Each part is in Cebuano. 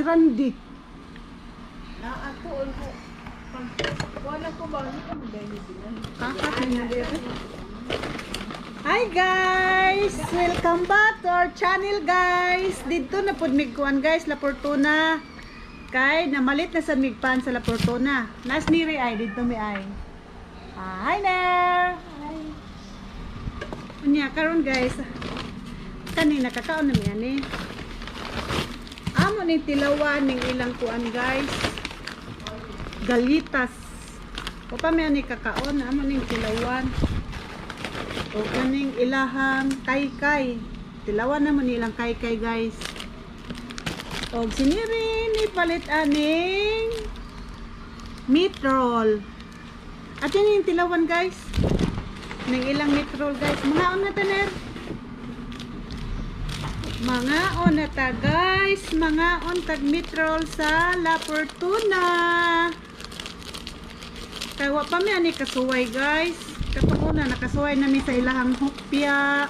Randy. Naatuon ko. Wala ko ba? Ano ka magdali sila? Kakat na Hi guys! Welcome back to our channel, guys! Dito na pud mig kuan, guys, La Fortuna. Kay namalit na sa migpan sa La Fortuna. Nas niri ay didto mi ay. Ah, hi there! Hi. Unya karon, guys. Kani nakakaon na mi ani. Amo ning tilawan ning ilang kuan, guys. Galitas. O pa mi ani kakaon, amo ning tilawan. O kaning ilahang kaykay. Tilawan naman nilang kaykay, guys. Og siniri ni palit aning meat roll. At yun yung tilawan, guys. Ning ilang meat roll, guys. Mga na taner. Mga na ta, guys. Mga on tag meat roll sa La Fortuna. Kay wa pa mi ani kasuway, guys. Katong una nakasuway na mi sa ilahang hopya,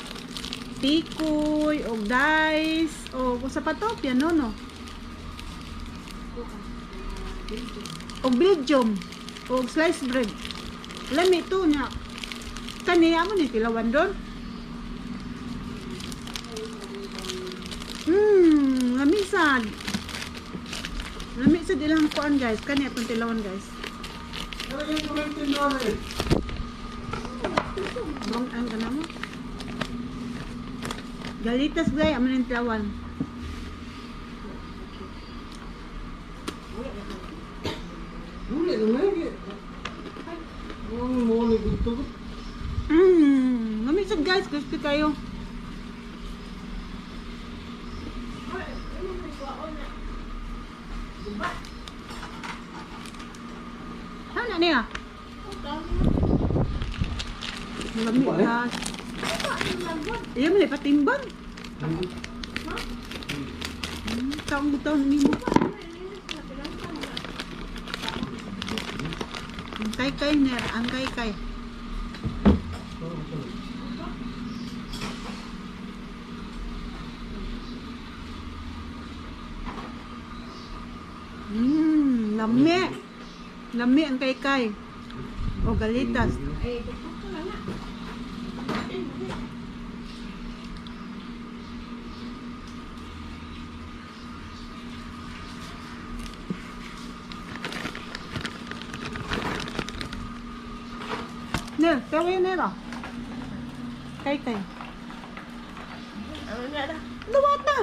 tikoy, og dice, og usa pa to piano, no. Og Belgium, og sliced bread. Lami to nya. Kani amo ni tilawan doon. Lami sad. Lami sad ilang kuan, guys. Kani atong tilawan, guys. Bong ang kana mo. Galitas guys, amo ning tilawan. Lami sad, guys, crispy kayo. Ano niya? Lami guys. Iya man patimbang. Taong taon nimo. Ang kaykay ner, ang kaykay. Lami. Lami ang kaykay. O galitas. Ay, gusto ko na nga. Ner, pero yun nera. Kaykay. Ano nga na? Duwat na.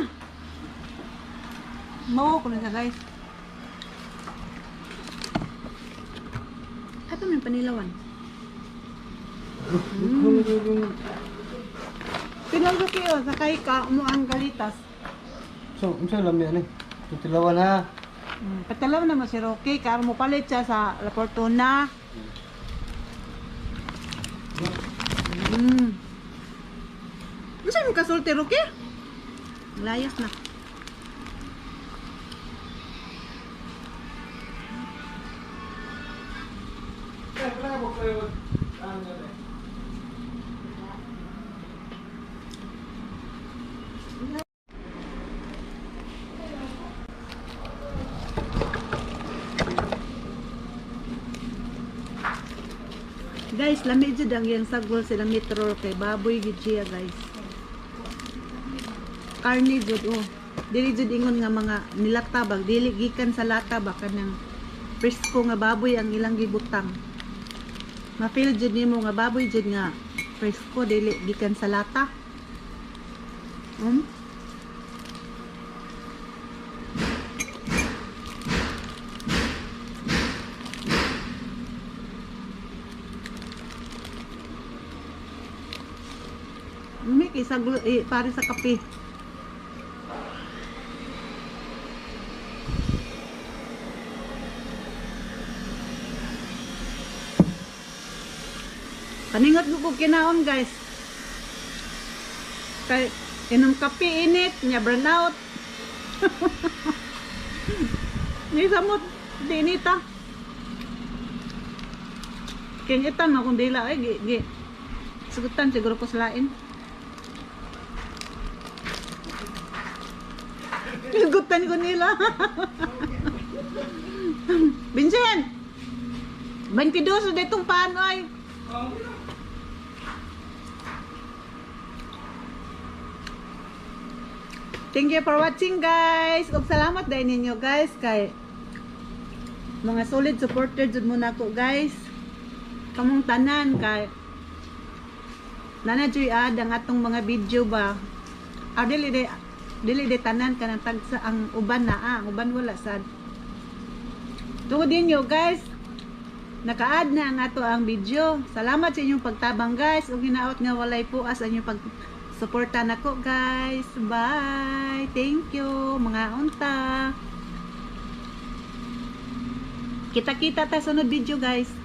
Mawa ko na siya, guys. Ito may panilawan. Pinaldo kayo sa kay ka mo ang galitas. So, unsa lami ani? Tutilawan ha. Patalaw naman si Rocky, karon mo palit siya sa La Fortuna. Unsa mo kasulti, Rocky? Layas na. Guys, lami jud ang iyang sagol sila metro kay baboy gid siya, guys. Karne jud oh. Dili jud ingon nga mga nilata ba, dili gikan sa lata ba kanang presko nga baboy ang ilang gibutang. Ma-feel jud nimo nga baboy jud nga presko dili gikan sa lata. Umi kay sagol eh, pare sa kape. Kaningot ko kog kinaon, guys. Kay inom kape init, nya burn out. Ni samot di inita. King itan akong dila ay gi, gi. Sugutan siguro ko sa lain. Higutan ko nila. Vincent! 22 na itong paano ay. Thank you for watching, guys. Ug salamat dahil ninyo, guys, kay mga solid supporter jud mo nako, guys. Kamong tanan kay nana joy ad ang atong mga video ba. Ah, dili de tanan kanang tagsa ang uban na ah, ang uban wala sad. Tungod ninyo, guys, naka-add na ang ato ang video. Salamat sa inyong pagtabang, guys. Ug hinaot nga walay puas sa inyong pag suporta nako, guys. Bye. Thank you mga unta. Kita-kita ta sunod video, guys.